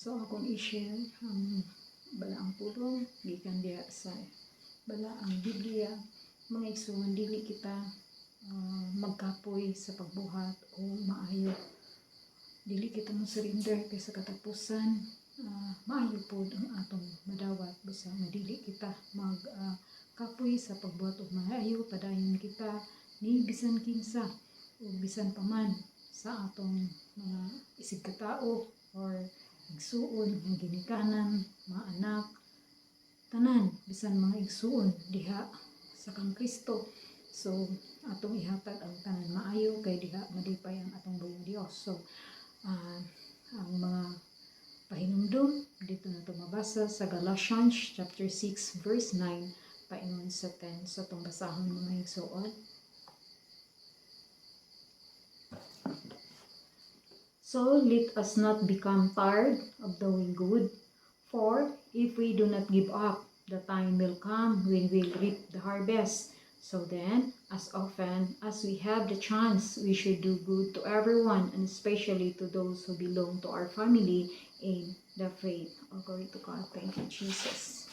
So akong i-share ang balaang pulong gikan diha sa balaang Biblia. Mga igsuon, dili kita magkapoy sa pagbuhat o maayo. Dili kita mo surrender kay sa katapusan maayo pod ang atong madawat basta nga dili kita mag kapoy sa pagbuhat og maayo. Padayon kita ni bisan kinsa o bisan pa man sa atong mga isig katao or igsuon nga ginikanan, mga anak, tanan, bisan mga igsuon diha sa kang Kristo. So atong ihatag ang tanan maayo kay diha malipay ang atong buong Dios. So ang mga pahinumdum dito na to mabasa sa Galatians chapter 6 verse 9 paingon sa 10. So atong basahon, mga igsuon. So let us not become tired of doing good, for if we do not give up, the time will come when we'll reap the harvest. So then, as often as we have the chance, we should do good to everyone, and especially to those who belong to our family in the faith. All glory to God. Thank you, Jesus.